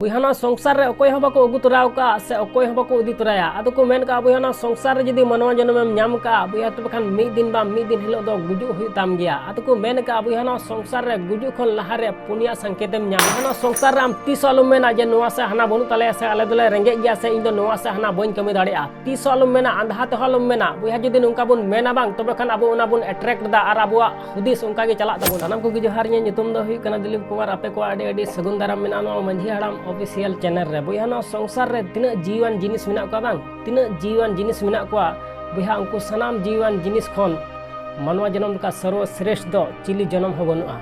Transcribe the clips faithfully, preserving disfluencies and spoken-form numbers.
ᱵᱚᱭᱦᱟ, ᱱᱚᱣᱟ ᱥᱚᱝᱥᱟᱨ ᱨᱮ ᱚᱠᱚᱭ ᱦᱚᱸ ᱵᱟᱠᱚ ᱟᱹᱜᱩ ᱛᱚᱨᱟᱣ ᱠᱟᱜᱼᱟ ᱥᱮ ᱚᱠᱚᱭ ᱦᱚᱸ ᱵᱟᱠᱚ ᱤᱫᱤ ᱛᱚᱨᱟᱭᱟ᱾ ᱟᱫᱚ ᱠᱚ ᱢᱮᱱ ᱠᱟᱜᱼᱟ, ᱵᱚᱭᱦᱟ, ᱱᱚᱣᱟ ᱥᱚᱝᱥᱟᱨ ᱨᱮ ᱡᱩᱫᱤ ᱢᱟᱱᱣᱟ ᱡᱚᱱᱚᱢᱮᱢ ᱧᱟᱢ ᱠᱟᱜᱼᱟ, ᱵᱚᱭᱦᱟ, ᱛᱚᱵᱮ ᱠᱷᱟᱱ ᱢᱤᱫ ᱫᱤᱱ ᱵᱟᱝ ᱢᱤᱫ ᱫᱤᱱ ᱦᱤᱞᱳᱜ ᱫᱚ ᱜᱩᱡᱩᱜ ᱦᱩᱭᱩᱜ ᱛᱟᱢ ᱜᱮᱭᱟ᱾ ᱟᱫᱚ ᱠᱚ ᱢᱮᱱ ᱠᱟᱜᱼᱟ, ᱵᱚᱭᱦᱟ, ᱱᱚᱣᱟ ᱥᱚᱝᱥᱟᱨ ᱨᱮ ᱜᱩᱡᱩᱜ ᱠᱷᱚᱱ ᱞᱟᱦᱟ ᱨᱮ ᱯᱩᱱᱭᱟ ᱥᱟᱝᱠᱮᱛᱮᱢ ᱧᱟᱢᱟ᱾ ᱱᱚᱣᱟ ᱥᱚᱝᱥᱟᱨ ᱨᱮ ᱟᱢ ᱛᱤᱥ ᱦᱚᱸ ᱟᱞᱚᱢ ᱢᱮᱱᱟ ᱡᱮ ᱱᱚᱣᱟ ᱥᱮ ᱦᱟᱱᱟ ᱵᱟᱹᱱᱩᱜ ᱛᱟᱞᱮᱭᱟ ᱥᱮ ᱟᱞᱮ ᱫᱚᱞᱮ ᱨᱮᱸᱜᱮᱡ ᱜᱮᱭᱟ ᱥᱮ ᱤᱧ ᱫᱚ ᱱᱚᱣᱟ ᱥᱮ ᱦᱟᱱᱟ ᱵᱟᱹᱧ ᱠᱟᱹᱢᱤ ᱫᱟᱲᱮᱭᱟᱜᱼᱟ᱾ ᱛᱤᱥ ᱦᱚᱸ ᱟᱞᱚᱢ ᱢᱮᱱᱟ, ᱟᱸᱫᱷᱟ ᱛᱮᱦᱚᱸ ᱟᱞᱚᱢ ᱢᱮᱱᱟ᱾ ᱵᱚᱭᱦᱟ, ᱡᱩᱫᱤ ᱱᱚᱝᱠᱟ ᱵᱚᱱ ᱢᱮᱱᱟ ᱵᱟᱝ, ᱛᱚᱵᱮ ᱠᱷᱟᱱ ᱟᱵᱚ ᱚᱱᱟ ᱵᱚᱱ attract ᱫᱟ ᱟᱨ ᱟᱵᱚᱣᱟᱜ ᱦᱩᱫᱤᱥ ᱚᱱᱠᱟ ᱜᱮ ᱪᱟᱞᱟᱜ ᱛᱟᱵᱚᱱᱟ᱾ ᱥᱟᱱᱟᱢ ᱠᱚᱜᱮ ᱡᱚᱦᱟᱨ, ᱤᱧᱟᱹᱜ ᱧᱩᱛᱩᱢ ᱫᱚ ᱦᱩᱭᱩᱜ ᱠᱟᱱᱟ ᱫᱤᱞᱤᱯ ᱠᱩᱢᱟᱨ᱾ ᱟᱯᱮ ᱠᱚᱣᱟᱜ ᱟᱹᱰᱤ ᱟᱹᱰᱤ ᱥᱟᱹᱜᱩᱱ ᱫᱟᱨᱟᱢ ᱢᱮᱱᱟᱜᱼᱟ ᱱᱚᱣᱟ ᱢᱟᱹᱡᱷᱤ ᱦᱟᱲᱟᱢ official channel ᱨᱮ᱾ ᱵᱚᱭᱦᱟ, ᱱᱚᱣᱟ ᱥᱚᱝᱥᱟᱨ ᱨᱮ ᱛᱤᱱᱟᱹᱜ ᱡᱤᱣᱤᱣᱟᱱ ᱡᱤᱱᱤᱥ ᱢᱮᱱᱟᱜ ᱠᱚᱣᱟ ᱵᱟᱝ, ᱛᱤᱱᱟᱹᱜ ᱡᱤᱣᱤᱣᱟᱱ ᱡᱤᱱᱤᱥ ᱢᱮᱱᱟᱜ ᱠᱚᱣᱟ, ᱵᱚᱭᱦᱟ, ᱩᱱᱠᱩ ᱥᱟᱱᱟᱢ ᱡᱤᱣᱤᱣᱟᱱ ᱡᱤᱱᱤᱥ ᱠᱷᱚᱱ ᱢᱟᱱᱣᱟ ᱡᱚᱱᱚᱢ ᱞᱮᱠᱟ ᱥᱚᱨᱵᱚ ᱥᱨᱮᱥᱴ ᱫᱚ ᱪᱤᱞᱤ ᱡᱚᱱᱚᱢ ᱦᱚᱸ ᱵᱟᱹᱱᱩᱜᱼᱟ᱾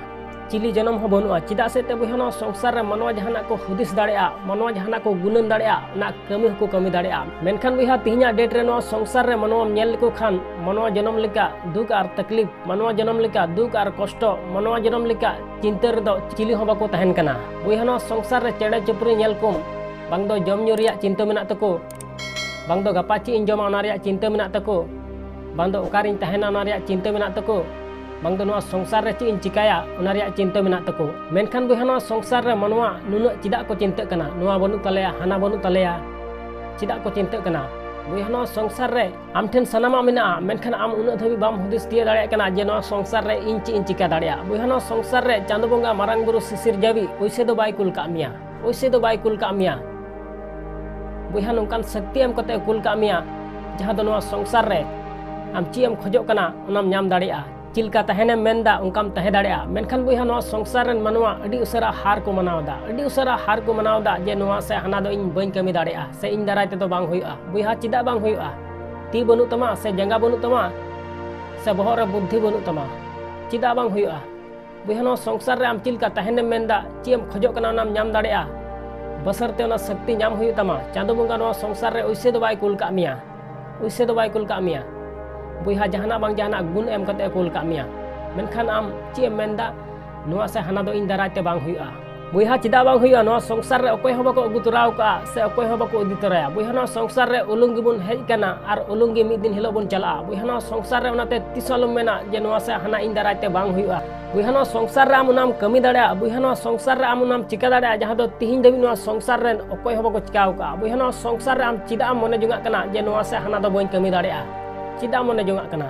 ᱪᱤᱞᱤ ᱡᱚᱱᱚᱢ ᱦᱚᱸ ᱵᱟᱹᱱᱩᱜᱼᱟ᱾ ᱪᱮᱫᱟᱜ ᱥᱮ ᱛᱮ ᱵᱚᱭᱦᱟ, ᱱᱚᱣᱟ ᱥᱚᱝᱥᱟᱨ ᱨᱮ ᱢᱟᱱᱣᱟ ᱡᱟᱦᱟᱱᱟᱜ ᱠᱚ ᱦᱩᱫᱤᱥ ᱫᱟᱲᱮᱭᱟᱜᱼᱟ, ᱢᱟᱱᱣᱟ ᱡᱟᱦᱟᱱᱟᱜ ᱠᱚ ᱜᱩᱱᱟᱹᱱ ᱫᱟᱲᱮᱭᱟᱜᱼᱟ, ᱚᱱᱟ ᱠᱟᱹᱢᱤ ᱦᱚᱸᱠᱚ ᱠᱟᱹᱢᱤ ᱫᱟᱲᱮᱭᱟᱜᱼᱟ᱾ ᱢᱮᱱᱠᱷᱟᱱ ᱵᱚᱭᱦᱟ, ᱛᱮᱦᱮᱧᱟᱜ date ᱨᱮ ᱱᱚᱣᱟ ᱥᱚᱝᱥᱟᱨ ᱨᱮ ᱢᱟᱱᱣᱟᱢ ᱧᱮᱞ ᱞᱮᱠᱚ ᱠᱷᱟᱱ, ᱢᱟᱱᱣᱟ ᱡᱚᱱᱚᱢ ᱞᱮᱠᱟ ᱫᱩᱠ ᱟᱨ ᱛᱟᱠᱞᱤᱯ, ᱢᱟᱱᱣᱟ ᱡᱚᱱᱚᱢ ᱞᱮᱠᱟ ᱫᱩᱠ ᱟᱨ ᱠᱚᱥᱴᱚ, ᱢᱟᱱᱣᱟ ᱡᱚᱱᱚᱢ ᱞᱮᱠᱟ ᱪᱤᱱᱛᱟᱹ ᱨᱮᱫᱚ ᱪᱤᱞᱤ ᱦᱚᱸ ᱵᱟᱠᱚ ᱛᱟᱦᱮᱱ ᱠᱟᱱᱟ᱾ ᱵᱚᱭᱦᱟ, ᱱᱚᱣᱟ ᱥᱚᱝᱥᱟᱨ ᱨᱮ ᱪᱮᱬᱮ ᱪᱤᱯᱨᱩ ᱧᱮᱞ ᱠᱚᱢ, ᱵᱟᱝ ᱫᱚ ᱡᱚᱢ ᱧᱩ ᱨᱮᱭᱟᱜ ᱪᱤᱱᱛᱟᱹ ᱢᱮᱱᱟᱜ ᱛᱟᱠᱚ, ᱵᱟᱝ ᱫᱚ ᱜᱟᱯᱟ ᱪᱮᱫ ᱤᱧ ᱡᱚᱢᱟ ᱚᱱᱟ ᱨᱮᱭᱟᱜ ᱪᱤᱱᱛᱟᱹ ᱢᱮᱱᱟᱜ ᱛᱟᱠᱚ, ᱵᱟᱝ ᱫᱚ ᱚᱠᱟᱨᱤᱧ ᱛᱟᱦᱮᱱᱟ ᱚᱱᱟ ᱨᱮᱭᱟᱜ ᱪᱤᱱᱛᱟᱹ ᱢᱮᱱᱟᱜ ᱛᱟᱠᱚ, ᱵᱟᱝ ᱫᱚ ᱱᱚᱣᱟ ᱥᱚᱝᱥᱟᱨ ᱨᱮ ᱪᱮᱫ ᱤᱧ ᱪᱤᱠᱟᱹᱭᱟ ᱚᱱᱟ ᱨᱮᱭᱟᱜ ᱪᱤᱱᱛᱟᱹ ᱢᱮᱱᱟᱜ ᱛᱟᱠᱚ᱾ ᱢᱮᱱᱠᱷᱟᱱ ᱵᱚᱭᱦᱟ, ᱱᱚᱣᱟ ᱥᱚᱝᱥᱟᱨ ᱨᱮ ᱢᱟᱱᱣᱟ ᱱᱩᱱᱟᱹᱜ ᱪᱮᱫᱟᱜ ᱠᱚ ᱪᱤᱱᱛᱟᱹᱜ ᱠᱟᱱᱟ? ᱱᱚᱣᱟ ᱵᱟᱹᱱᱩᱜ ᱛᱟᱞᱮᱭᱟ, ᱦᱟᱱᱟ ᱵᱟᱹᱱᱩᱜ ᱛᱟᱞᱮᱭᱟ, ᱪᱮᱫᱟᱜ ᱠᱚ ᱪᱤᱱᱛᱟᱹᱜ ᱠᱟᱱᱟ? ᱵᱚᱭᱦᱟ, ᱱᱚᱣᱟ ᱥᱚᱝᱥᱟᱨ ᱨᱮ ᱟᱢ ᱴᱷᱮᱱ ᱥᱟᱱᱟᱢᱟᱜ ᱢᱮᱱᱟᱜᱼᱟ, ᱢᱮᱱᱠᱷᱟᱱ ᱟᱢ ᱩᱱᱟᱹᱜ ᱫᱷᱟᱹᱵᱤᱡ ᱵᱟᱢ ᱦᱩᱫᱤᱥ ᱛᱤᱭᱟᱹᱜ ᱫᱟᱲᱮᱭᱟᱜ ᱠᱟᱱᱟ ᱡᱮ ᱱᱚᱣᱟ ᱥᱚᱝᱥᱟᱨ ᱨᱮ ᱤᱧ ᱪᱮᱫ ᱤᱧ ᱪᱤᱠᱟᱹ ᱫᱟᱲᱮᱭᱟᱜᱼᱟ᱾ ᱵᱚᱭᱦᱟ, ᱱᱚᱣᱟ ᱥᱚᱝᱥᱟᱨ ᱨᱮ ᱪᱟᱸᱫᱚ ᱵᱚᱸᱜᱟ, ᱢᱟᱨᱟᱝ ᱵᱩᱨᱩ, ᱥᱤᱥᱤᱨ ᱡᱟᱹᱣᱤᱡ ᱚᱭᱥᱮ ᱫᱚ ᱵᱟᱭ ᱠᱩᱞ ᱠᱟᱜ ᱢᱮᱭᱟ, ᱚᱭᱥᱮ ᱫᱚ ᱵᱟᱭ ᱠᱩᱞ ᱠᱟᱜ ᱢᱮᱭᱟ᱾ ᱵᱚᱭᱦᱟ, ᱱᱚᱝᱠᱟᱱ ᱥᱚᱠᱛᱤ ᱮᱢ ᱠᱟᱛᱮ ᱮ ᱠᱩᱞ ᱠᱟᱜ ᱢᱮᱭᱟ, ᱡᱟᱦᱟᱸ ᱫᱚ ᱱᱚᱣᱟ ᱥᱚᱝᱥᱟᱨ ᱨᱮ ᱟᱢ ᱪᱮᱫ ᱮᱢ ᱠᱷᱚᱡᱚᱜ ᱠᱟᱱᱟ, ᱚᱱᱟᱢ ᱧᱟᱢ ᱫᱟᱲᱮᱭᱟᱜᱼᱟ᱾ ᱪᱮᱫ ᱞᱮᱠᱟ ᱛᱟᱦᱮᱱᱮᱢ ᱢᱮᱱᱫᱟ, ᱚᱱᱠᱟᱢ ᱛᱟᱦᱮᱸ ᱫᱟᱲᱮᱭᱟᱜᱼᱟ᱾ ᱢᱮᱱᱠᱷᱟᱱ ᱵᱚᱭᱦᱟ, ᱱᱚᱣᱟ ᱥᱚᱝᱥᱟᱨ ᱨᱮᱱ ᱢᱟᱱᱣᱟ ᱟᱹᱰᱤ ᱩᱥᱟᱹᱨᱟ ᱦᱟᱨ ᱠᱚ ᱢᱟᱱᱟᱣ ᱮᱫᱟ, ᱟᱹᱰᱤ ᱩᱥᱟᱹᱨᱟ ᱦᱟᱨ ᱠᱚ ᱢᱟᱱᱟᱣ ᱮᱫᱟ ᱡᱮ ᱱᱚᱣᱟ ᱥᱮ ᱦᱟᱱᱟ ᱫᱚ ᱤᱧ ᱵᱟᱹᱧ ᱠᱟᱹᱢᱤ ᱫᱟᱲᱮᱭᱟᱜᱼᱟ ᱥᱮ ᱤᱧ ᱫᱟᱨᱟᱭ ᱛᱮᱫᱚ ᱵᱟᱝ ᱦᱩᱭᱩᱜᱼᱟ᱾ ᱵᱚᱭᱦᱟ, ᱪᱮᱫᱟᱜ ᱵᱟᱝ ᱦᱩᱭᱩᱜᱼᱟ? ᱛᱤ ᱵᱟᱹᱱᱩᱜ ᱛᱟᱢᱟ ᱥᱮ ᱡᱟᱸᱜᱟ ᱵᱟᱹᱱᱩᱜ ᱛᱟᱢᱟ ᱥᱮ ᱵᱚᱦᱚᱜ ᱨᱮ ᱵᱩᱫᱽᱫᱷᱤ ᱵᱟᱹᱱᱩᱜ ᱛᱟᱢᱟ, ᱪᱮᱫᱟᱜ ᱵᱟᱝ ᱦᱩᱭᱩᱜᱼᱟ? ᱵᱚᱭᱦᱟ, ᱱᱚᱣᱟ ᱥᱚᱝᱥᱟᱨ ᱨᱮ ᱟᱢ ᱪᱮᱫ ᱞᱮᱠᱟ ᱛᱟᱦᱮᱱᱮᱢ ᱢᱮᱱᱫᱟ, ᱪᱮᱫ ᱮᱢ ᱠᱷᱚᱡᱚᱜ ᱠᱟᱱᱟ, ᱚᱱᱟᱢ ᱧᱟᱢ ᱫᱟᱲᱮᱭᱟᱜᱼᱟ᱾ ᱵᱟᱥᱟᱨᱛᱮ ᱚᱱᱟ ᱥᱚᱠᱛᱤ ᱧᱟᱢ ᱦᱩᱭᱩᱜ ᱛᱟᱢᱟ᱾ ᱪᱟᱸᱫᱚ ᱵᱚᱸᱜᱟ ᱱᱚᱣᱟ ᱥᱚᱝᱥᱟᱨ ᱨᱮ ᱚᱭᱥᱮ ᱫᱚ ᱵᱟᱭ ᱠᱩᱞ ᱠᱟᱜ ᱢᱮᱭᱟ, ᱚᱭᱥᱮ ᱫᱚ ᱵᱟᱭ ᱠᱩᱞ ᱠᱟᱜ ᱢᱮᱭᱟ᱾ ᱵᱚᱭᱦᱟ, ᱡᱟᱦᱟᱱᱟᱜ ᱵᱟᱝ ᱡᱟᱦᱟᱱᱟᱜ ᱜᱩᱱ ᱮᱢ ᱠᱟᱛᱮ ᱮ ᱠᱩᱞ ᱠᱟᱜ ᱢᱮᱭᱟ, ᱢᱮᱱᱠᱷᱟᱱ ᱟᱢ ᱪᱮᱫ ᱮᱢ ᱢᱮᱱᱫᱟ, ᱱᱚᱣᱟ ᱥᱮ ᱦᱟᱱᱟ ᱫᱚ ᱤᱧ ᱫᱟᱨᱟᱭ ᱛᱮ ᱵᱟᱝ ᱦᱩᱭᱩᱜᱼᱟ᱾ ᱵᱚᱭᱦᱟ, ᱪᱮᱫᱟᱜ ᱵᱟᱝ ᱦᱩᱭᱩᱜᱼᱟ? ᱱᱚᱣᱟ ᱥᱚᱝᱥᱟᱨ ᱨᱮ ᱚᱠᱚᱭ ᱦᱚᱸ ᱵᱟᱠᱚ ᱟᱹᱜᱩ ᱛᱚᱨᱟᱣ ᱠᱟᱜᱼᱟ ᱥᱮ ᱚᱠᱚᱭ ᱦᱚᱸ ᱵᱟᱠᱚ ᱤᱫᱤ ᱛᱚᱨᱟᱭᱟ᱾ ᱵᱚᱭᱦᱟ, ᱱᱚᱣᱟ ᱥᱚᱝᱥᱟᱨ ᱨᱮ ᱩᱞᱩᱝ ᱜᱮᱵᱚᱱ ᱦᱮᱡ ᱠᱟᱱᱟ ᱟᱨ ᱩᱞᱩᱝ ᱜᱮ ᱢᱤᱫ ᱫᱤᱱ ᱦᱤᱞᱳᱜ ᱵᱚᱱ ᱪᱟᱞᱟᱜᱼᱟ᱾ ᱵᱚᱭᱦᱟ, ᱱᱚᱣᱟ ᱥᱚᱝᱥᱟᱨ ᱨᱮ ᱚᱱᱟᱛᱮ ᱛᱤᱥ ᱦᱚᱸ ᱟᱞᱚᱢ ᱢᱮᱱᱟ ᱡᱮ ᱱᱚᱣᱟ ᱥᱮ ᱦᱟᱱᱟ ᱤᱧ ᱫᱟᱨᱟᱭ ᱛᱮ ᱵᱟᱝ ᱦᱩᱭᱩᱜᱼᱟ᱾ ᱵᱚᱭᱦᱟ, ᱱᱚᱣᱟ ᱥᱚᱝᱥᱟᱨ ᱨᱮ ᱟᱢ ᱚᱱᱟᱢ ᱠᱟᱹᱢᱤ ᱫᱟᱲᱮᱭᱟᱜᱼᱟ᱾ ᱵᱚᱭᱦᱟ, ᱱᱚᱣᱟ ᱥᱚᱝᱥᱟᱨ ᱨᱮ ᱟᱢ ᱚᱱᱟᱢ ᱪᱤᱠᱟ ᱫᱟᱲᱮᱭᱟᱜᱼᱟ ᱡᱟᱦᱟᱸ ᱫᱚ ᱛᱤᱦᱤᱧ ᱫᱷᱟᱹᱵᱤᱡ ᱱᱚᱣᱟ ᱥᱚᱝᱥᱟᱨ ᱨᱮᱱ ᱚᱠᱚᱭ ᱦᱚᱸ ᱵᱟᱠᱚ ᱪᱤᱠᱟᱣ ᱠᱟᱜᱼᱟ᱾ ᱵᱚᱭᱦᱟ, ᱱᱚᱣᱟ ᱥᱚᱝᱥᱟᱨ ᱨᱮ ᱟᱢ ᱪᱮᱫᱟᱜ ᱮᱢ ᱢᱚᱱᱮ ᱡᱚᱝᱟᱜ ᱠᱟᱱᱟ ᱡᱮ ᱱᱚᱣᱟ ᱥᱮ ᱦᱟᱱᱟ ᱫᱚ ᱵᱟᱹᱧ ᱠᱟᱹᱢᱤ ᱫᱟᱲᱮᱭᱟᱜᱼᱟ? ᱪᱮᱫᱟᱜ ᱮᱢ ᱢᱚᱱᱮ ᱡᱚᱝᱟᱜ ᱠᱟᱱᱟ?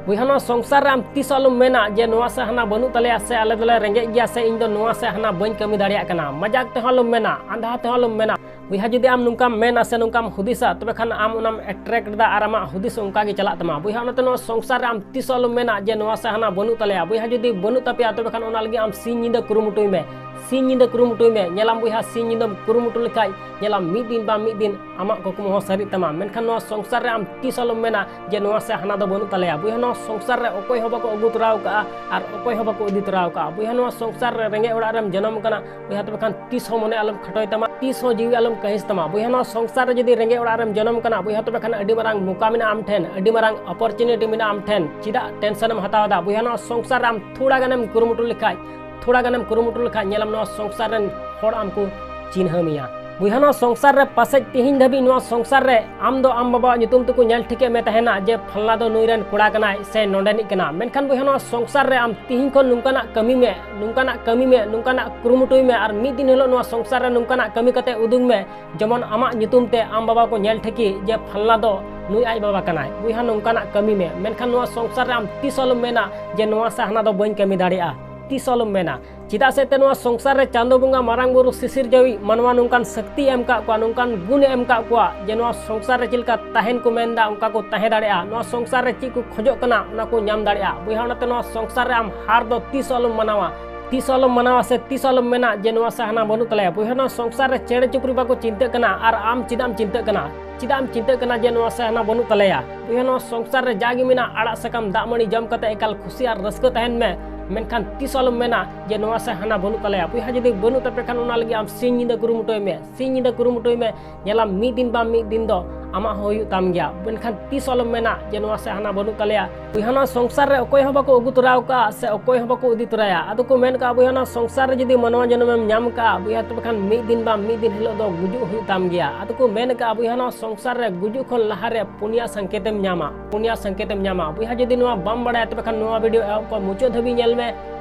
ᱵᱚᱭᱦᱟ, ᱱᱚᱣᱟ ᱥᱚᱝᱥᱟᱨ ᱨᱮ ᱟᱢ ᱛᱤᱥ ᱦᱚᱸ ᱟᱞᱚᱢ ᱢᱮᱱᱟ ᱡᱮ ᱱᱚᱣᱟ ᱥᱮ ᱦᱟᱱᱟ ᱵᱟᱹᱱᱩᱜ ᱛᱟᱞᱮᱭᱟ, ᱥᱮ ᱟᱞᱮ ᱫᱚᱞᱮ ᱨᱮᱸᱜᱮᱡ ᱜᱮᱭᱟ, ᱥᱮ ᱤᱧ ᱫᱚ ᱱᱚᱣᱟ ᱥᱮ ᱦᱟᱱᱟ ᱵᱟᱹᱧ ᱠᱟᱹᱢᱤ ᱫᱟᱲᱮᱭᱟᱜ ᱠᱟᱱᱟ᱾ ᱢᱟᱡᱟᱠ ᱛᱮᱦᱚᱸ ᱟᱞᱚᱢ ᱢᱮᱱᱟ, ᱟᱸᱫᱷᱟ ᱛᱮᱦᱚᱸ ᱟᱞᱚᱢ ᱢᱮᱱᱟ᱾ ᱵᱚᱭᱦᱟ, ᱡᱩᱫᱤ ᱟᱢ ᱱᱚᱝᱠᱟᱢ ᱢᱮᱱᱟ ᱥᱮ ᱱᱚᱝᱠᱟᱢ ᱦᱩᱫᱤᱥᱟ, ᱛᱚᱵᱮ ᱠᱷᱟᱱ ᱟᱢ ᱚᱱᱟᱢ attract ᱮᱫᱟ ᱟᱨ ᱟᱢᱟᱜ ᱦᱩᱫᱤᱥ ᱚᱱᱠᱟ ᱜᱮ ᱪᱟᱞᱟᱜ ᱛᱟᱢᱟ᱾ ᱵᱚᱭᱦᱟ, ᱚᱱᱟᱛᱮ ᱱᱚᱣᱟ ᱥᱚᱝᱥᱟᱨ ᱨᱮ ᱟᱢ ᱛᱤᱥ ᱦᱚᱸ ᱟᱞᱚᱢ ᱢᱮᱱᱟ ᱡᱮ ᱱᱚᱣᱟ ᱥᱮ ᱦᱟᱱᱟ ᱵᱟᱹᱱᱩᱜ ᱛᱟᱞᱮᱭᱟ᱾ ᱵᱚᱭᱦᱟ, ᱡᱩᱫᱤ ᱵᱟᱹᱱᱩᱜ ᱛᱟᱯᱮᱭᱟ, ᱛᱚᱵᱮ ᱠᱷᱟᱱ ᱚᱱᱟ ᱞᱟᱹᱜᱤᱫ ᱟᱢ ᱥᱤᱧ ᱧᱤᱫᱟᱹ ᱠᱩᱨᱩᱢᱩᱴᱩᱭ ᱢᱮ᱾ ᱥᱤᱧ ᱧᱤᱫᱟᱹ ᱠᱩᱨᱩᱢᱩᱴᱩᱭ ᱢᱮ᱾ ᱧᱮᱞᱟᱢ ᱵᱚᱭᱦᱟ, ᱥᱤᱧ ᱧᱤᱫᱟᱹᱢ ᱠᱩᱨᱩᱢᱩᱴᱩ ᱞᱮᱠᱷᱟᱡ ᱧᱮᱞᱟᱢ ᱢᱤᱫ ᱫᱤᱱ ᱵᱟᱝ ᱢᱤᱫ ᱫᱤᱱ ᱟᱢᱟᱜ ᱠᱩᱠᱢᱩ ᱦᱚᱸ ᱥᱟᱹᱨᱤᱜ ᱛᱟᱢᱟ᱾ ᱢᱮᱱᱠᱷᱟᱱ ᱱᱚᱣᱟ ᱥᱚᱝᱥᱟᱨ ᱨᱮ ᱟᱢ ᱛᱤᱥ ᱦᱚᱸ ᱟᱞᱚᱢ ᱢᱮᱱᱟ ᱡᱮ ᱱᱚᱣᱟ ᱥᱮ ᱦᱟᱱᱟ ᱫᱚ ᱵᱟᱹᱱᱩᱜ ᱛᱟᱞᱮᱭᱟ᱾ ᱵᱚᱭᱦᱟ, ᱱᱚᱣᱟ ᱥᱚᱝᱥᱟᱨ ᱨᱮ ᱚᱠᱚᱭ ᱦᱚᱸ ᱵᱟᱠᱚ ᱟᱹᱜᱩ ᱛᱚᱨᱟᱣ ᱠᱟᱜᱼᱟ ᱟᱨ ᱚᱠᱚᱭ ᱦᱚᱸ ᱵᱟᱠᱚ ᱤᱫᱤ ᱛᱚᱨᱟᱣ ᱠᱟᱜᱼᱟ᱾ ᱵᱚᱭᱦᱟ, ᱱᱚᱣᱟ ᱥᱚᱝᱥᱟᱨ ᱨᱮ ᱨᱮᱸᱜᱮᱡ ᱚᱲᱟᱜ ᱨᱮᱢ ᱡᱚᱱᱚᱢ ᱠᱟᱱᱟ, ᱵᱚᱭᱦᱟ, ᱛᱚᱵᱮ ᱠᱷᱟᱱ ᱛᱤᱥ ᱦᱚᱸ ᱢᱚᱱᱮ ᱟᱞᱚᱢ ᱠᱷᱟᱴᱚᱭ ᱛᱟᱢᱟ, ᱛᱤᱥ ᱦᱚᱸ ᱡᱤᱣᱤ ᱟᱞᱚᱢ ᱠᱟᱹᱦᱤᱥ ᱛᱟᱢᱟ᱾ ᱵᱚᱭᱦᱟ, ᱱᱚᱣᱟ ᱥᱚᱝᱥᱟᱨ ᱨᱮ ᱡᱩᱫᱤ ᱨᱮᱸᱜᱮᱡ ᱚᱲᱟᱜ ᱨᱮᱢ ᱡᱚᱱᱚᱢ ᱠᱟᱱᱟ, ᱵᱚᱭᱦᱟ, ᱛᱚᱵᱮ ᱠᱷᱟᱱ ᱟᱹᱰᱤ ᱢᱟᱨᱟᱝ ᱢᱚᱠᱟ ᱢᱮᱱᱟᱜᱼᱟ ᱟᱢ ᱴᱷᱮᱱ, ᱟᱹᱰᱤ ᱢᱟᱨᱟᱝ opportunity ᱢᱮᱱᱟᱜᱼᱟ ᱟᱢ ᱴᱷᱮᱱ᱾ ᱪᱮᱫᱟᱜ tension ᱮᱢ ᱦᱟᱛᱟᱣ ᱮᱫᱟ? ᱵᱚᱭᱦᱟ, ᱱᱚᱣᱟ ᱥᱚᱝᱥᱟᱨ ᱨᱮ ᱟᱢ ᱛᱷᱚᱲᱟ ᱜᱟᱱᱮᱢ ᱠᱩᱨᱩᱢᱩᱴᱩ ᱞᱮᱠᱷᱟᱡ, ᱛᱷᱚᱲᱟ ᱜᱟᱱᱮᱢ ᱠᱩᱨᱩᱢᱩᱴᱩ ᱞᱮᱠᱷᱟᱡ, ᱧᱮᱞᱟᱢ ᱱᱚᱣᱟ ᱥᱚᱝᱥᱟᱨ ᱨᱮᱱ ᱦᱚᱲ ᱟᱢ ᱠᱚ ᱪᱤᱱᱦᱟᱹ ᱢᱮᱭᱟ᱾ ᱵᱚᱭᱦᱟ, ᱱᱚᱣᱟ ᱥᱚᱝᱥᱟᱨ ᱨᱮ ᱯᱟᱥᱮᱡ ᱛᱮᱦᱮᱧ ᱫᱷᱟᱹᱵᱤᱡ ᱱᱚᱣᱟ ᱥᱚᱝᱥᱟᱨ ᱨᱮ ᱟᱢ ᱫᱚ ᱟᱢ ᱵᱟᱵᱟᱣᱟᱜ ᱧᱩᱛᱩᱢ ᱛᱮᱠᱚ ᱧᱮᱞ ᱴᱷᱤᱠᱮᱫ ᱢᱮ ᱛᱟᱦᱮᱱᱟ ᱡᱮ ᱯᱷᱟᱞᱱᱟ ᱫᱚ ᱱᱩᱭ ᱨᱮᱱ ᱠᱚᱲᱟ ᱠᱟᱱᱟᱭ ᱥᱮ ᱱᱚᱰᱮᱱᱤᱡ ᱠᱟᱱᱟ᱾ ᱢᱮᱱᱠᱷᱟᱱ ᱵᱚᱭᱦᱟ, ᱱᱚᱣᱟ ᱥᱚᱝᱥᱟᱨ ᱨᱮ ᱟᱢ ᱛᱮᱦᱮᱧ ᱠᱷᱚᱱ ᱱᱚᱝᱠᱟᱱᱟᱜ ᱠᱟᱹᱢᱤ ᱢᱮ, ᱱᱚᱝᱠᱟᱱᱟᱜ ᱠᱟᱹᱢᱤ ᱢᱮ, ᱱᱚᱝᱠᱟᱱᱟᱜ ᱠᱩᱨᱩᱢᱩᱴᱩᱭ ᱢᱮ ᱟᱨ ᱢᱤᱫ ᱫᱤᱱ ᱦᱤᱞᱳᱜ ᱱᱚᱣᱟ ᱥᱚᱝᱥᱟᱨ ᱨᱮ ᱱᱚᱝᱠᱟᱱᱟᱜ ᱠᱟᱹᱢᱤ ᱠᱟᱛᱮ ᱩᱫᱩᱜ ᱢᱮ, ᱡᱮᱢᱚᱱ ᱟᱢᱟᱜ ᱧᱩᱛᱩᱢ ᱛᱮ ᱟᱢ ᱵᱟᱵᱟ ᱠᱚ ᱧᱮᱞ ᱴᱷᱤᱠᱤ ᱡᱮ ᱯᱷᱟᱞᱱᱟ ᱫᱚ ᱱᱩᱭ ᱟᱡ ᱵᱟᱵᱟ ᱠᱟᱱᱟᱭ᱾ ᱵᱚᱭᱦᱟ, ᱱᱚᱝᱠᱟᱱᱟᱜ ᱠᱟᱹᱢᱤ ᱢᱮ, ᱢᱮᱱᱠᱷᱟᱱ ᱱᱚᱣᱟ ᱥᱚᱝᱥᱟᱨ ᱨᱮ ᱟᱢ ᱛᱤᱥ ᱦᱚᱸ ᱟᱞᱚᱢ ᱢᱮᱱᱟ ᱡᱮ ᱱᱚᱣᱟ ᱥᱮ ᱦᱟᱱᱟ ᱫᱚ ᱵᱟᱹᱧ ᱠᱟᱹᱢᱤ ᱫᱟᱲᱮᱭᱟᱜᱼᱟ, ᱛᱤᱥ ᱦᱚᱸ ᱟᱞᱚᱢ ᱢᱮᱱᱟ᱾ ᱪᱮᱫᱟᱜ ᱥᱮ ᱮᱱᱛᱮ ᱱᱚᱣᱟ ᱥᱚᱝᱥᱟᱨ ᱨᱮ ᱪᱟᱸᱫᱚ ᱵᱚᱸᱜᱟ, ᱢᱟᱨᱟᱝ ᱵᱩᱨᱩ, ᱥᱤᱥᱤᱨ ᱡᱟᱹᱣᱤᱡ ᱢᱟᱱᱣᱟ ᱱᱚᱝᱠᱟᱱ ᱥᱚᱠᱛᱤᱭ ᱮᱢ ᱠᱟᱜ ᱠᱚᱣᱟ, ᱱᱚᱝᱠᱟᱱ ᱜᱩᱱᱮ ᱮᱢ ᱠᱟᱜ ᱠᱚᱣᱟ ᱡᱮ ᱱᱚᱣᱟ ᱥᱚᱝᱥᱟᱨ ᱨᱮ ᱪᱮᱫ ᱞᱮᱠᱟ ᱛᱟᱦᱮᱱ ᱠᱚ ᱢᱮᱱᱫᱟ, ᱚᱱᱠᱟ ᱠᱚ ᱛᱟᱦᱮᱸ ᱫᱟᱲᱮᱭᱟᱜᱼᱟ᱾ ᱱᱚᱣᱟ ᱥᱚᱝᱥᱟᱨ ᱨᱮ ᱪᱮᱫ ᱠᱚ ᱠᱷᱚᱡᱚᱜ ᱠᱟᱱᱟ, ᱚᱱᱟ ᱠᱚ ᱧᱟᱢ ᱫᱟᱲᱮᱭᱟᱜᱼᱟ᱾ ᱵᱚᱭᱦᱟ, ᱚᱱᱟᱛᱮ ᱱᱚᱣᱟ ᱥᱚᱝᱥᱟᱨ ᱨᱮ ᱟᱢ ᱦᱟᱨ ᱫᱚ ᱛᱤᱥ ᱦᱚᱸ ᱟᱞᱚᱢ ᱢᱟᱱᱟᱣᱟ, ᱛᱤᱥ ᱦᱚᱸ ᱟᱞᱚᱢ ᱢᱟᱱᱟᱣᱟ ᱥᱮ ᱛᱤᱥ ᱦᱚᱸ ᱟᱞᱚᱢ ᱢᱮᱱᱟ ᱡᱮ ᱱᱚᱣᱟ ᱥᱮ ᱦᱟᱱᱟ ᱵᱟᱹᱱᱩᱜ ᱛᱟᱞᱮᱭᱟ᱾ ᱵᱚᱭᱦᱟ, ᱱᱚᱣᱟ ᱥᱚᱝᱥᱟᱨ ᱨᱮ ᱪᱮᱬᱮ ᱪᱩᱯᱨᱩ ᱵᱟᱠᱚ ᱪᱤᱱᱛᱟᱹᱜ ᱠᱟᱱᱟ, ᱟᱨ ᱟᱢ ᱪᱮᱫᱟᱜ ᱮᱢ ᱪᱤᱱᱛᱟᱹᱜ ᱠᱟᱱᱟ? ᱪᱮᱫᱟᱜ ᱮᱢ ᱪᱤᱱᱛᱟᱹᱜ ᱠᱟᱱᱟ ᱡᱮ ᱱᱚᱣᱟ ᱥᱮ ᱦᱟᱱᱟ ᱵᱟᱹᱱᱩᱜ ᱛᱟᱞᱮᱭᱟ? ᱵᱚᱭᱦᱟ, ᱱᱚᱣᱟ ᱥᱚᱝᱥᱟᱨ ᱨᱮ ᱡᱟᱜᱮ ᱢᱮᱱᱟᱜᱼᱟ, ᱟᱲᱟᱜ ᱥᱟᱠᱟᱢ, ᱫᱟᱜ ᱢᱟᱹᱰᱤ ᱡᱚᱢ ᱠᱟᱛᱮ ᱮᱠᱟᱞ ᱠᱷᱩᱥᱤ ᱟᱨ ᱨᱟᱹᱥᱠᱟᱹ ᱛᱟᱦᱮᱱ ᱢᱮ, ᱢᱮᱱᱠᱷᱟᱱ ᱛᱤᱥ ᱦᱚᱸ ᱟᱞᱚᱢ ᱢᱮᱱᱟ ᱡᱮ ᱱᱚᱣᱟ ᱥᱮ ᱦᱟᱱᱟ ᱵᱟᱹᱱᱩᱜ ᱛᱟᱞᱮᱭᱟ᱾ ᱵᱚᱭᱦᱟ, ᱡᱩᱫᱤ ᱵᱟᱹᱱᱩᱜ ᱛᱟᱯᱮ ᱠᱷᱟᱱ ᱚᱱᱟ ᱞᱟᱹᱜᱤᱫ ᱟᱢ ᱥᱤᱧ ᱧᱤᱫᱟᱹ ᱠᱩᱨᱩᱢᱩᱴᱩᱭ ᱢᱮ, ᱥᱤᱧ ᱧᱤᱫᱟᱹ ᱠᱩᱨᱩᱢᱩᱴᱩᱭ ᱢᱮ᱾ ᱧᱮᱞᱟᱢ ᱢᱤᱫ ᱫᱤᱱ ᱵᱟᱝ ᱢᱤᱫ ᱫᱤᱱ ᱫᱚ ᱟᱢᱟᱜ ᱦᱚᱸ ᱦᱩᱭᱩᱜ ᱛᱟᱢ ᱜᱮᱭᱟ᱾ ᱢᱮᱱᱠᱷᱟᱱ ᱛᱤᱥ ᱟᱞᱚᱢ ᱢᱮᱱᱟ ᱡᱮ ᱱᱚᱣᱟ ᱥᱮ ᱦᱟᱱᱟ ᱵᱟᱹᱱᱩᱜ ᱛᱟᱞᱮᱭᱟ᱾ ᱵᱚᱭᱦᱟ, ᱱᱚᱣᱟ ᱥᱚᱝᱥᱟᱨ ᱨᱮ ᱚᱠᱚᱭ ᱦᱚᱸ ᱵᱟᱠᱚ ᱟᱹᱜᱩ ᱛᱚᱨᱟ ᱟᱠᱟᱫᱼᱟ ᱥᱮ ᱚᱠᱚᱭ ᱦᱚᱸ ᱵᱟᱠᱚ ᱤᱫᱤ ᱛᱚᱨᱟᱭᱟ᱾ ᱟᱫᱚ ᱠᱚ ᱢᱮᱱ ᱠᱟᱜᱼᱟ, ᱵᱚᱭᱦᱟ, ᱱᱚᱣᱟ ᱥᱚᱝᱥᱟᱨ ᱨᱮ ᱡᱩᱫᱤ ᱢᱟᱱᱣᱟ ᱡᱚᱱᱚᱢᱮᱢ ᱧᱟᱢ ᱠᱟᱜᱼᱟ, ᱵᱚᱭᱦᱟ, ᱛᱚᱵᱮ ᱠᱷᱟᱱ ᱢᱤᱫ ᱫᱤᱱ ᱵᱟᱝ ᱢᱤᱫ ᱫᱤᱱ ᱦᱤᱞᱳᱜ ᱫᱚ ᱜᱩᱡᱩᱜ ᱦᱩᱭᱩᱜ ᱛᱟᱢ ᱜᱮᱭᱟ᱾ ᱟᱫᱚ ᱠᱚ ᱢᱮᱱ ᱠᱟᱜᱼᱟ, ᱵᱚᱭᱦᱟ, ᱱᱚᱣᱟ ᱥᱚᱝᱥᱟᱨ ᱨᱮ ᱜᱩᱡᱩᱜ ᱠᱷᱚᱱ ᱞᱟᱦᱟᱨᱮ ᱯᱩᱱᱭᱟ ᱥᱚᱝᱠᱮᱛᱮᱢ ᱧᱟᱢᱟ, ᱯᱩᱱᱭᱟ ᱥᱚᱝᱠᱮᱛᱮᱢ ᱧᱟᱢᱟ᱾ ᱵᱚᱭᱦᱟ, ᱡᱩᱫᱤ ᱱᱚᱣᱟ ᱵᱟᱢ ᱵᱟᱲᱟᱭᱟ, ᱛᱚᱵᱮ ᱠᱷᱟᱱ ᱱᱚᱣᱟ ᱵᱷᱤᱰᱤᱭᱳ ᱮᱦᱚᱵ ᱠᱷᱚᱱ ᱢᱩᱪᱟᱹᱫ ᱫᱷᱟᱹᱵᱤᱡ ᱧᱮᱞ ᱢᱮ,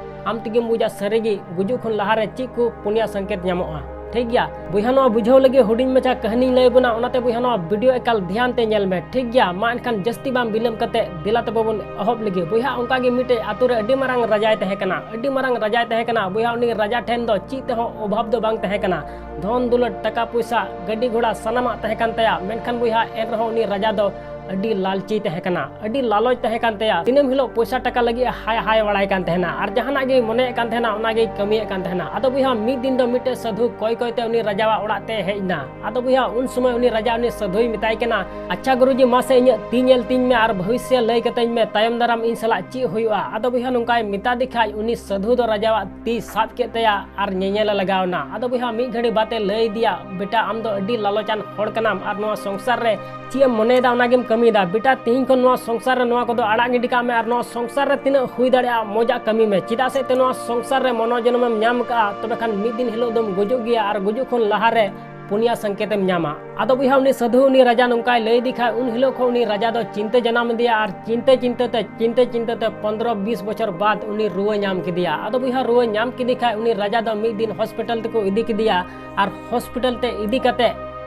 ᱟᱢ ᱛᱮᱜᱮᱢ ᱵᱩᱡᱟ ᱥᱟᱹᱨᱤᱜᱮ ᱜᱩᱡᱩᱜ ᱠᱷᱚᱱ ᱞᱟᱦᱟᱨᱮ ᱪᱮᱫ ᱠᱚ ᱯᱩᱱᱭᱟ ᱥᱚᱝᱠᱮᱛ ᱧᱟᱢᱚᱜᱼᱟ᱾ ᱴᱷᱤᱠ ᱜᱮᱭᱟ ᱵᱚᱭᱦᱟ, ᱱᱚᱣᱟ ᱵᱩᱡᱷᱟᱹᱣ ᱞᱟᱹᱜᱤᱫ ᱦᱩᱰᱤᱧ ᱢᱟᱪᱷᱟ ᱠᱟᱹᱦᱱᱤᱧ ᱞᱟᱹᱭ ᱵᱚᱱᱟ, ᱚᱱᱟᱛᱮ ᱵᱚᱭᱦᱟ, ᱱᱚᱣᱟ ᱵᱷᱤᱰᱤᱭᱳ ᱮᱠᱟᱞ ᱫᱷᱮᱭᱟᱱ ᱛᱮ ᱧᱮᱞ ᱢᱮ᱾ ᱴᱷᱤᱠ ᱜᱮᱭᱟ, ᱢᱟ ᱮᱱᱠᱷᱟᱱ ᱡᱟᱹᱥᱛᱤ ᱵᱟᱝ ᱵᱤᱞᱚᱢ ᱠᱟᱛᱮ ᱫᱮᱞᱟ ᱛᱟᱵᱚ ᱵᱚᱱ ᱮᱦᱚᱵ ᱞᱮᱜᱮ᱾ ᱵᱚᱭᱦᱟ, ᱚᱱᱠᱟ ᱜᱮ ᱢᱤᱫᱴᱮᱡ ᱟᱛᱳ ᱨᱮ ᱟᱹᱰᱤ ᱢᱟᱨᱟᱝ ᱨᱟᱡᱟᱭ ᱛᱟᱦᱮᱸ ᱠᱟᱱᱟ, ᱟᱹᱰᱤ ᱢᱟᱨᱟᱝ ᱨᱟᱡᱟᱭ ᱛᱟᱦᱮᱸ ᱠᱟᱱᱟ᱾ ᱵᱚᱭᱦᱟ, ᱩᱱᱤ ᱨᱟᱡᱟ ᱴᱷᱮᱱ ᱫᱚ ᱪᱮᱫ ᱛᱮᱦᱚᱸ ᱚᱵᱷᱟᱵᱽ ᱫᱚ ᱵᱟᱝ ᱛᱟᱦᱮᱸ ᱠᱟᱱᱟ᱾ ᱫᱷᱚᱱ ᱫᱩᱞᱟᱹᱲ, ᱴᱟᱠᱟ ᱯᱚᱭᱥᱟ, ᱜᱟᱹᱰᱤ ᱜᱷᱚᱲᱟ ᱥᱟᱱᱟᱢᱟᱜ ᱛᱟᱦᱮᱸ ᱠᱟᱱ ᱛᱟᱭᱟ᱾ ᱢᱮᱱᱠᱷᱟᱱ ᱵᱚᱭᱦᱟ, ᱮᱱ ᱨᱮᱦᱚᱸ ᱩᱱᱤ ᱨᱟᱡᱟ ᱫᱚ ᱟᱹᱰᱤ ᱞᱟᱞᱪᱤ ᱛᱟᱦᱮᱸ ᱠᱟᱱᱟ, ᱟᱹᱰᱤ ᱞᱟᱞᱚᱪ ᱛᱟᱦᱮᱸ ᱠᱟᱱ ᱛᱟᱭᱟ᱾ ᱫᱤᱱᱟᱹᱢ ᱦᱤᱞᱳᱜ ᱯᱚᱭᱥᱟ ᱴᱟᱠᱟ ᱞᱟᱹᱜᱤᱫ ᱮ ᱦᱟᱭ ᱦᱟᱭ ᱵᱟᱲᱟᱭ ᱠᱟᱱ ᱛᱟᱦᱮᱱᱟ ᱟᱨ ᱡᱟᱦᱟᱱᱟᱜ ᱜᱮᱭ ᱢᱚᱱᱮᱭᱮᱫ ᱠᱟᱱ ᱛᱟᱦᱮᱱᱟ, ᱚᱱᱟ ᱜᱮᱭ ᱠᱟᱹᱢᱤᱭᱮᱫ ᱠᱟᱱ ᱛᱟᱦᱮᱱᱟ᱾ ᱟᱫᱚ ᱵᱚᱭᱦᱟ, ᱢᱤᱫ ᱫᱤᱱ ᱫᱚ ᱢᱤᱫᱴᱮᱡ ᱥᱟᱹᱫᱷᱩ ᱠᱚᱭ ᱠᱚᱭ ᱛᱮ ᱩᱱᱤ ᱨᱟᱡᱟᱣᱟᱜ ᱚᱲᱟᱜ ᱛᱮ ᱦᱮᱡ ᱮᱱᱟ᱾ ᱟᱫᱚ ᱵᱚᱭᱦᱟ, ᱩᱱ ᱥᱚᱢᱚᱭ ᱩᱱᱤ ᱨᱟᱡᱟ ᱩᱱᱤ ᱥᱟᱹᱫᱷᱩᱭ ᱢᱮᱛᱟᱭ ᱠᱟᱱᱟ, "ᱟᱪᱪᱷᱟ ᱜᱩᱨᱩᱡᱤ, ᱢᱟᱥᱮ ᱤᱧᱟᱹᱜ ᱛᱤ ᱧᱮᱞ ᱛᱤᱧ ᱢᱮ ᱟᱨ ᱵᱷᱚᱵᱤᱥᱥᱚ ᱞᱟᱹᱭ ᱠᱟᱛᱟᱧ ᱢᱮ, ᱛᱟᱭᱚᱢ ᱫᱟᱨᱟᱢ ᱤᱧ ᱥᱟᱞᱟᱜ ᱪᱮᱫ ᱦᱩᱭᱩᱜᱼᱟ?" ᱟᱫᱚ ᱵᱚᱭᱦᱟ, ᱱᱚᱝᱠᱟᱭ ᱢᱮᱛᱟ ᱫᱮ ᱠᱷᱟᱡ, ᱩᱱᱤ ᱥᱟᱹᱫᱷᱩ ᱫᱚ ᱨᱟᱡᱟᱣᱟᱜ ᱛᱤ ᱥᱟᱵ ᱠᱮᱫ ᱛᱟᱭᱟ ᱟᱨ ᱧᱮᱧᱮᱞᱮ ᱞᱟᱜᱟᱣ ᱮᱱᱟ᱾ ᱟᱫᱚ ᱵᱚᱭᱦᱟ, ᱢᱤᱫ ᱜᱷᱟᱹᱲᱤ ᱵᱟᱫ ᱮ ᱞᱟᱹᱭ ᱟᱫᱮᱭᱟ, "ᱵᱮᱴᱟ, ᱟᱢ ᱫᱚ ᱟᱹᱰᱤ ᱞᱟᱞᱚᱪᱟᱱ ᱦᱚᱲ ᱠᱟᱱᱟᱢ ᱟᱨ ᱱᱚᱣᱟ ᱥᱚᱝᱥᱟᱨ ᱨᱮ ᱪᱮᱫ ᱮᱢ ᱢᱚᱱᱮᱭᱮᱫᱟ ᱚᱱᱟ ᱜᱮᱢ ᱠᱟᱹᱢᱤᱭᱮᱫᱟ᱾ ᱵᱮᱴᱟ, ᱛᱤᱦᱤᱧ ᱠᱷᱚᱱ ᱱᱚᱣᱟ ᱥᱚᱝᱥᱟᱨ ᱨᱮ ᱱᱚᱣᱟ ᱠᱚᱫᱚ ᱟᱲᱟᱜ ᱜᱤᱰᱤ ᱠᱟᱜ ᱢᱮ ᱟᱨ ᱱᱚᱣᱟ ᱥᱚᱝᱥᱟᱨ ᱨᱮ ᱛᱤᱱᱟᱹᱜ ᱦᱩᱭ ᱫᱟᱲᱮᱭᱟᱜᱼᱟ ᱢᱚᱡᱟᱜ ᱠᱟᱹᱢᱤ ᱢᱮ᱾ ᱪᱮᱫᱟᱜ ᱥᱮ ᱛᱮ ᱱᱚᱣᱟ ᱥᱚᱝᱥᱟᱨ ᱨᱮ ᱢᱟᱱᱣᱟ ᱡᱚᱱᱚᱢᱮᱢ ᱧᱟᱢ ᱠᱟᱜᱼᱟ, ᱛᱚᱵᱮ ᱠᱷᱟᱱ ᱢᱤᱫ ᱫᱤᱱ ᱦᱤᱞᱳᱜ ᱫᱚᱢ ᱜᱩᱡᱩᱜ ᱜᱮᱭᱟ ᱟᱨ ᱜᱩᱡᱩᱜ ᱠᱷᱚᱱ ᱞᱟᱦᱟᱨᱮ ᱯᱩᱱᱭᱟ ᱥᱚᱝᱠᱮᱛᱮᱢ ᱧᱟᱢᱟ᱾" ᱟᱫᱚ ᱵᱚᱭᱦᱟ, ᱩᱱᱤ ᱥᱟᱹᱫᱷᱩ, ᱩᱱᱤ ᱨᱟᱡᱟ ᱱᱚᱝᱠᱟᱭ ᱞᱟᱹᱭ ᱟᱫᱮ ᱠᱷᱟᱡ, ᱩᱱ ᱦᱤᱞᱳᱜ ᱠᱷᱚᱱ ᱩᱱᱤ ᱨᱟᱡᱟ ᱫᱚ ᱪᱤᱱᱛᱟᱹ ᱡᱟᱱᱟᱢ ᱟᱫᱮᱭᱟ ᱟᱨ ᱪᱤᱱᱛᱟᱹ ᱪᱤᱱᱛᱟᱹ ᱛᱮ, ᱪᱤᱱᱛᱟᱹ ᱪᱤᱱᱛᱟᱹ ᱛᱮ ᱯᱚᱱᱫᱽᱨᱚ ᱵᱤᱥ ᱵᱚᱪᱷᱚᱨ ᱵᱟᱫ ᱩᱱᱤ ᱨᱩᱣᱟᱹ ᱧᱟᱢ ᱠᱮᱫᱮᱭᱟ᱾ ᱟᱫᱚ ᱵᱚᱭᱦᱟ, ᱨᱩᱣᱟᱹ ᱧᱟᱢ ᱠᱮᱫᱮ ᱠᱷᱟᱡ ᱩᱱᱤ ᱨᱟᱡᱟ ᱫᱚ ᱢᱤᱫ ᱫᱤᱱ ᱦᱚᱥᱯᱤᱴᱟᱞ ᱛᱮᱠᱚ ᱤᱫᱤ ᱠᱮᱫᱮᱭᱟ ᱟᱨ ᱦᱚᱥᱯᱤᱴᱟᱞ ᱛᱮ ᱤᱫᱤ ᱠᱟᱛᱮ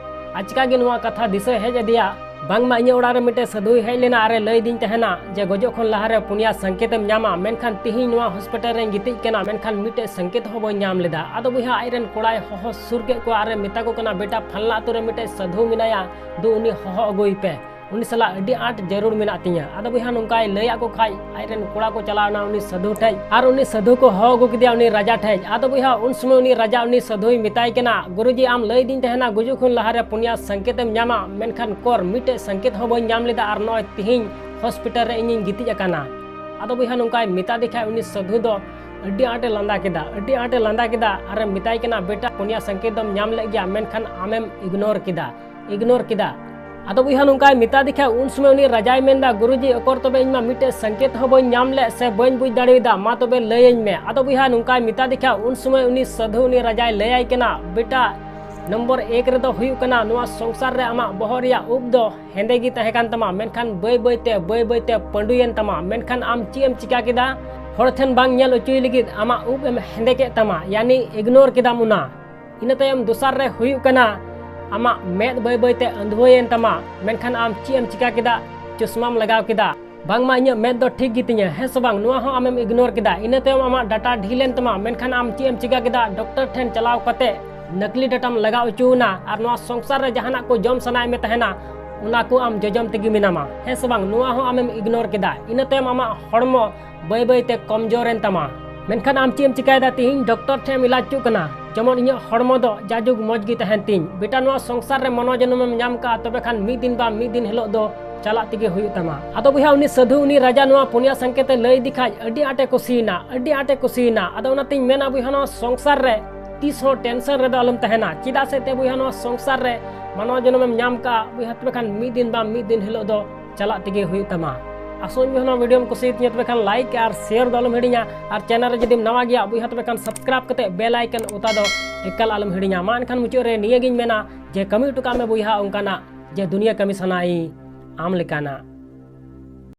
ᱟᱪᱠᱟ ᱜᱮ ᱱᱚᱣᱟ ᱠᱟᱛᱷᱟ ᱫᱤᱥᱟᱹ ᱦᱮᱡ ᱟᱫᱮᱭᱟ, ᱵᱟᱝᱢᱟ ᱤᱧᱟᱹᱜ ᱚᱲᱟᱜ ᱨᱮ ᱢᱤᱫᱴᱮᱡ ᱥᱟᱹᱫᱷᱩᱭ ᱦᱮᱡ ᱞᱮᱱᱟ ᱟᱨᱮ ᱞᱟᱹᱭ ᱟᱫᱤᱧ ᱛᱟᱦᱮᱱᱟ ᱡᱮ ᱜᱚᱡᱚᱜ ᱠᱷᱚᱱ ᱞᱟᱦᱟᱨᱮ ᱯᱩᱱᱭᱟ ᱥᱚᱝᱠᱮᱛᱮᱢ ᱧᱟᱢᱟ, ᱢᱮᱱᱠᱷᱟᱱ ᱛᱤᱦᱤᱧ ᱱᱚᱣᱟ ᱦᱚᱥᱯᱤᱴᱟᱞ ᱨᱮᱧ ᱜᱤᱛᱤᱡ ᱠᱟᱱᱟ, ᱢᱮᱱᱠᱷᱟᱱ ᱢᱤᱫᱴᱮᱡ ᱥᱚᱝᱠᱮᱛ ᱦᱚᱸ ᱵᱟᱹᱧ ᱧᱟᱢ ᱞᱮᱫᱟ᱾ ᱟᱫᱚ ᱵᱚᱭᱦᱟ, ᱟᱡᱨᱮᱱ ᱠᱚᱲᱟᱭ ᱦᱚᱦᱚ ᱥᱩᱨ ᱠᱮᱫ ᱠᱚᱣᱟ ᱟᱨᱮ ᱢᱮᱛᱟ ᱠᱚ ᱠᱟᱱᱟ, ᱵᱮᱴᱟ, ᱯᱷᱟᱞᱱᱟ ᱟᱛᱳ ᱨᱮ ᱢᱤᱫᱴᱮᱡ ᱥᱟᱹᱫᱷᱩ ᱢᱮᱱᱟᱭᱟ, ᱫᱩ ᱩᱱᱤ ᱦᱚᱦᱚ ᱟᱹᱜᱩᱭ ᱯᱮ, ᱩᱱᱤ ᱥᱟᱞᱟᱜ ᱟᱹᱰᱤ ᱟᱸᱴ ᱡᱟᱹᱨᱩᱲ ᱢᱮᱱᱟᱜ ᱛᱤᱧᱟ᱾ ᱟᱫᱚ ᱵᱚᱭᱦᱟ, ᱱᱚᱝᱠᱟᱭ ᱞᱟᱹᱭ ᱟᱫ ᱠᱚ ᱠᱷᱟᱡ, ᱟᱡᱨᱮᱱ ᱠᱚᱲᱟ ᱠᱚ ᱪᱟᱞᱟᱣ ᱮᱱᱟ ᱩᱱᱤ ᱥᱟᱹᱫᱷᱩ ᱴᱷᱮᱡ ᱟᱨ ᱩᱱᱤ ᱥᱟᱹᱫᱷᱩ ᱠᱚ ᱦᱚᱦᱚ ᱟᱹᱜᱩ ᱠᱮᱫᱮᱭᱟ ᱩᱱᱤ ᱨᱟᱡᱟ ᱴᱷᱮᱡ᱾ ᱟᱫᱚ ᱵᱚᱭᱦᱟ, ᱩᱱ ᱥᱚᱢᱚᱭ ᱩᱱᱤ ᱨᱟᱡᱟ ᱩᱱᱤ ᱥᱟᱹᱫᱷᱩᱭ ᱢᱮᱛᱟᱭ ᱠᱟᱱᱟ, ᱜᱩᱨᱩᱡᱤ, ᱟᱢ ᱞᱟᱹᱭ ᱟᱫᱤᱧ ᱛᱟᱦᱮᱱᱟ ᱜᱩᱡᱩᱜ ᱠᱷᱚᱱ ᱞᱟᱦᱟᱨᱮ ᱯᱩᱱᱭᱟ ᱥᱚᱝᱠᱮᱛᱮᱢ ᱧᱟᱢᱟ, ᱢᱮᱱᱠᱷᱟᱱ ᱠᱚᱨ ᱢᱤᱫᱴᱮᱡ ᱥᱚᱝᱠᱮᱛ ᱦᱚᱸ ᱵᱟᱹᱧ ᱧᱟᱢ ᱞᱮᱫᱟ ᱟᱨ ᱱᱚᱜᱼᱚᱭ ᱛᱤᱦᱤᱧ ᱦᱚᱥᱯᱤᱴᱟᱞ ᱨᱮ ᱤᱧᱤᱧ ᱜᱤᱛᱤᱡ ᱟᱠᱟᱱᱟ᱾ ᱟᱫᱚ ᱵᱚᱭᱦᱟ, ᱱᱚᱝᱠᱟᱭ ᱢᱮᱛᱟ ᱫᱮ ᱠᱷᱟᱡ ᱩᱱᱤ ᱥᱟᱹᱫᱷᱩ ᱫᱚ ᱟᱹᱰᱤ ᱟᱸᱴᱮ ᱞᱟᱸᱫᱟ ᱠᱮᱫᱟ, ᱟᱹᱰᱤ ᱟᱸᱴᱮ ᱞᱟᱸᱫᱟ ᱠᱮᱫᱟ ᱟᱨᱮ ᱢᱮᱛᱟᱭ ᱠᱟᱱᱟ, ᱵᱮᱴᱟ, ᱯᱩᱱᱭᱟ ᱥᱚᱝᱠᱮᱛ ᱫᱚᱢ ᱧᱟᱢ ᱞᱮᱫ ᱜᱮᱭᱟ, ᱢᱮᱱᱠᱷᱟᱱ ᱟᱢᱮᱢ ᱤᱜᱱᱳᱨ ᱠᱮᱫᱟ, ᱤᱜᱱᱳᱨ ᱠᱮᱫᱟ᱾ ᱟᱫᱚ ᱵᱚᱭᱦᱟ ᱱᱚᱝᱠᱟᱭ ᱢᱮᱛᱟ ᱫᱮ ᱠᱷᱟᱡ, ᱩᱱ ᱥᱚᱢᱚᱭ ᱩᱱᱤ ᱨᱟᱡᱟᱭ ᱢᱮᱱᱫᱟ, "ᱜᱩᱨᱩᱡᱤ, ᱚᱠᱚᱨ ᱛᱚᱵᱮ ᱤᱧ ᱢᱟ ᱢᱤᱫᱴᱮᱡ ᱥᱚᱝᱠᱮᱛ ᱦᱚᱸ ᱵᱟᱹᱧ ᱧᱟᱢ ᱞᱮᱫ ᱥᱮ ᱵᱟᱹᱧ ᱵᱩᱡᱽ ᱫᱟᱲᱮᱭᱟᱫᱟ, ᱢᱟ ᱛᱚᱵᱮ ᱞᱟᱹᱭᱟᱹᱧ ᱢᱮ᱾" ᱟᱫᱚ ᱵᱚᱭᱦᱟ ᱱᱚᱝᱠᱟᱭ ᱢᱮᱛᱟ ᱫᱮ ᱠᱷᱟᱡ, ᱩᱱ ᱥᱚᱢᱚᱭ ᱩᱱᱤ ᱥᱟᱹᱫᱷᱩ ᱩᱱᱤ ᱨᱟᱡᱟᱭ ᱞᱟᱹᱭᱟᱭ ᱠᱟᱱᱟ, ᱵᱮᱴᱟ, ᱱᱚᱢᱵᱚᱨ ᱮᱠ ᱨᱮᱫᱚ ᱦᱩᱭᱩᱜ ᱠᱟᱱᱟ, ᱱᱚᱣᱟ ᱥᱚᱝᱥᱟᱨ ᱨᱮ ᱟᱢᱟᱜ ᱵᱚᱦᱚᱜ ᱨᱮᱭᱟᱜ ᱩᱵ ᱫᱚ ᱦᱮᱸᱫᱮ ᱜᱮ ᱛᱟᱦᱮᱸ ᱠᱟᱱ ᱛᱟᱢᱟ, ᱢᱮᱱᱠᱷᱟᱱ ᱵᱟᱹᱭ ᱵᱟᱹᱭ ᱛᱮ, ᱵᱟᱹᱭ ᱵᱟᱹᱭ ᱛᱮ ᱯᱟᱹᱰᱩᱭᱮᱱ ᱛᱟᱢᱟ᱾ ᱢᱮᱱᱠᱷᱟᱱ ᱟᱢ ᱪᱮᱫ ᱮᱢ ᱪᱤᱠᱟ ᱠᱮᱫᱟ? ᱦᱚᱲ ᱴᱷᱮᱱ ᱵᱟᱝ ᱧᱮᱞ ᱦᱚᱪᱚᱭ ᱞᱟᱹᱜᱤᱫ ᱟᱢᱟᱜ ᱩᱵ ᱮᱢ ᱦᱮᱸᱫᱮ ᱠᱮᱫ ᱛᱟᱢᱟ, ᱭᱟᱱᱤ ᱤᱜᱱᱳᱨ ᱠᱮᱫᱟᱢ ᱚᱱᱟ᱾ ᱤᱱᱟᱹ ᱛᱟᱭᱚᱢ ᱫᱚᱥᱟᱨ ᱨᱮ ᱦᱩᱭᱩᱜ ᱠᱟᱱᱟ, ᱟᱢᱟᱜ ᱢᱮᱫ ᱵᱟᱹᱭ ᱵᱟᱹᱭ ᱛᱮ ᱟᱹᱸᱫᱷᱣᱟᱹᱭᱮᱱ ᱛᱟᱢᱟ, ᱢᱮᱱᱠᱷᱟᱱ ᱟᱢ ᱪᱮᱫ ᱮᱢ ᱪᱤᱠᱟ ᱠᱮᱫᱟ? ᱪᱚᱥᱢᱟᱢ ᱞᱟᱜᱟᱣ ᱠᱮᱫᱟ, ᱵᱟᱝᱢᱟ ᱤᱧᱟᱹᱜ ᱢᱮᱫ ᱫᱚ ᱴᱷᱤᱠ ᱜᱮᱛᱤᱧᱟ, ᱦᱮᱸ ᱥᱮ ᱵᱟᱝ? ᱱᱚᱣᱟ ᱦᱚᱸ ᱟᱢᱮᱢ ᱤᱜᱱᱳᱨ ᱠᱮᱫᱟ᱾ ᱤᱱᱟᱹ ᱛᱟᱭᱚᱢ ᱟᱢᱟᱜ ᱰᱟᱴᱟ ᱰᱷᱤᱞ ᱮᱱ ᱛᱟᱢᱟ, ᱢᱮᱱᱠᱷᱟᱱ ᱟᱢ ᱪᱮᱫ ᱮᱢ ᱪᱤᱠᱟ ᱠᱮᱫᱟ? ᱰᱚᱠᱴᱚᱨ ᱴᱷᱮᱱ ᱪᱟᱞᱟᱣ ᱠᱟᱛᱮ ᱱᱟᱠᱞᱤ ᱰᱟᱴᱟᱢ ᱞᱟᱜᱟᱣ ᱦᱚᱪᱚᱣᱱᱟ, ᱟᱨ ᱱᱚᱣᱟ ᱥᱚᱝᱥᱟᱨ ᱨᱮ ᱡᱟᱦᱟᱱᱟᱜ ᱠᱚ ᱡᱚᱢ ᱥᱟᱱᱟᱭᱮᱫ ᱢᱮ ᱛᱟᱦᱮᱱᱟ, ᱚᱱᱟ ᱠᱚ ᱟᱢ ᱡᱚᱡᱚᱢ ᱛᱮᱜᱮ ᱢᱮᱱᱟᱢᱟ, ᱦᱮᱸ ᱥᱮ ᱵᱟᱝ? ᱱᱚᱣᱟ ᱦᱚᱸ ᱟᱢᱮᱢ ᱤᱜᱱᱳᱨ ᱠᱮᱫᱟ᱾ ᱤᱱᱟᱹ ᱛᱟᱭᱚᱢ ᱟᱢᱟᱜ ᱦᱚᱲᱢᱚ ᱵᱟᱹᱭ ᱵᱟᱹᱭ ᱛᱮ ᱠᱚᱢᱡᱳᱨ ᱮᱱ ᱛᱟᱢᱟ᱾ ᱢᱮᱱᱠᱷᱟᱱ ᱟᱢ ᱪᱮᱫ ᱮᱢ ᱪᱤᱠᱟᱭᱮᱫᱟ? ᱛᱤᱦᱤᱧ ᱰᱚᱠᱴᱚᱨ ᱴᱷᱮᱱ ᱮᱢ ᱤᱞᱟᱡᱽ ᱦᱚᱪᱚᱜ ᱠᱟᱱᱟ, ᱡᱮᱢᱚᱱ ᱤᱧᱟᱹᱜ ᱦᱚᱲᱢᱚ ᱫᱚ ᱡᱟᱡᱩᱜᱽ ᱢᱚᱡᱽ ᱜᱮ ᱛᱟᱦᱮᱱ ᱛᱤᱧ᱾ ᱵᱮᱴᱟ, ᱱᱚᱣᱟ ᱥᱚᱝᱥᱟᱨ ᱨᱮ ᱢᱚᱱᱚ ᱡᱚᱱᱚᱢ ᱮᱢ ᱧᱟᱢ ᱠᱟᱜᱼᱟ, ᱛᱚᱵᱮ ᱠᱷᱟᱱ ᱢᱤᱫ ᱫᱤᱱ ᱵᱟᱝ ᱢᱤᱫ ᱫᱤᱱ ᱦᱤᱞᱳᱜ ᱫᱚ ᱪᱟᱞᱟᱜ ᱛᱮᱜᱮ ᱦᱩᱭᱩᱜ ᱛᱟᱢᱟ᱾ ᱟᱫᱚ ᱵᱚᱭᱦᱟ, ᱩᱱᱤ ᱥᱟᱹᱫᱷᱩ, ᱩᱱᱤ ᱨᱟᱡᱟ ᱱᱚᱣᱟ ᱯᱩᱱᱭᱟ ᱥᱚᱝᱠᱮᱛ ᱮ ᱞᱟᱹᱭ ᱤᱫᱤ ᱠᱷᱟᱡ ᱟᱹᱰᱤ ᱟᱸᱴᱮ ᱠᱩᱥᱤᱭᱮᱱᱟ, ᱟᱹᱰᱤ ᱟᱸᱴᱮ ᱠᱩᱥᱤᱭᱮᱱᱟ᱾ ᱟᱫᱚ ᱚᱱᱟᱛᱤᱧ ᱢᱮᱱᱟ ᱵᱚᱭᱦᱟ, ᱱᱚᱣᱟ ᱥᱚᱝᱥᱟᱨ ᱨᱮ ᱛᱤᱥ ᱦᱚᱸ ᱴᱮᱱᱥᱚᱱ ᱨᱮᱫᱚ ᱟᱞᱚᱢ ᱛᱟᱦᱮᱱᱟ᱾ ᱪᱮᱫᱟᱜ ᱥᱮ ᱛᱮ ᱵᱚᱭᱦᱟ, ᱱᱚᱣᱟ ᱥᱚᱝᱥᱟᱨ ᱨᱮ ᱢᱟᱱᱣᱟ ᱡᱚᱱᱚᱢ ᱮᱢ ᱧᱟᱢ ᱠᱟᱜᱼᱟ ᱵᱚᱭᱦᱟ, ᱛᱚᱵᱮ ᱠᱷᱟᱱ ᱢᱤᱫ ᱫᱤᱱ ᱵᱟᱝ ᱢᱤᱫ ᱫᱤᱱ ᱦᱤᱞᱳᱜ ᱫᱚ ᱪᱟᱞᱟᱜ ᱛᱮᱜᱮ ᱦᱩᱭᱩᱜ ᱛᱟᱢᱟ᱾ ᱟᱥᱚᱜ ᱟᱹᱧ ᱵᱚᱭᱦᱟ, ᱱᱚᱣᱟ ᱵᱷᱤᱰᱤᱭᱳᱢ ᱠᱩᱥᱤᱭᱟᱜ ᱛᱤᱧᱟᱹ, ᱛᱚᱵᱮ ᱠᱷᱟᱱ ᱞᱟᱭᱤᱠ ᱟᱨ ᱥᱮᱭᱟᱨ ᱫᱚ ᱟᱞᱚᱢ ᱦᱤᱲᱤᱧᱟ, ᱟᱨ ᱪᱮᱱᱮᱞ ᱨᱮ ᱡᱩᱫᱤᱢ ᱱᱟᱣᱟ ᱜᱮᱭᱟ ᱵᱚᱭᱦᱟ, ᱛᱚᱵᱮ ᱠᱷᱟᱱ ᱥᱟᱵᱥᱠᱨᱟᱭᱤᱵ ᱠᱟᱛᱮ ᱵᱮᱞ ᱟᱭᱠᱚᱱ ᱚᱛᱟ ᱫᱚ ᱮᱠᱟᱞ ᱟᱞᱚᱢ ᱦᱤᱲᱤᱧᱟ᱾ ᱢᱟ ᱮᱱᱠᱷᱟᱱ ᱢᱩᱪᱟᱹᱫ ᱨᱮ ᱱᱤᱭᱟᱹᱜᱤᱧ ᱢᱮᱱᱟ ᱡᱮ ᱠᱟᱹᱢᱤ ᱦᱚᱴᱚ ᱠᱟᱜ ᱢᱮ ᱵᱚᱭᱦᱟ ᱚᱱᱠᱟᱱᱟᱜ, ᱡᱮ ᱫᱩᱱᱤᱭᱟᱹ ᱠᱟᱹᱢᱤ ᱥᱟᱱᱟᱭᱤᱧ ᱟᱢ ᱞᱮᱠᱟᱱᱟᱜ᱾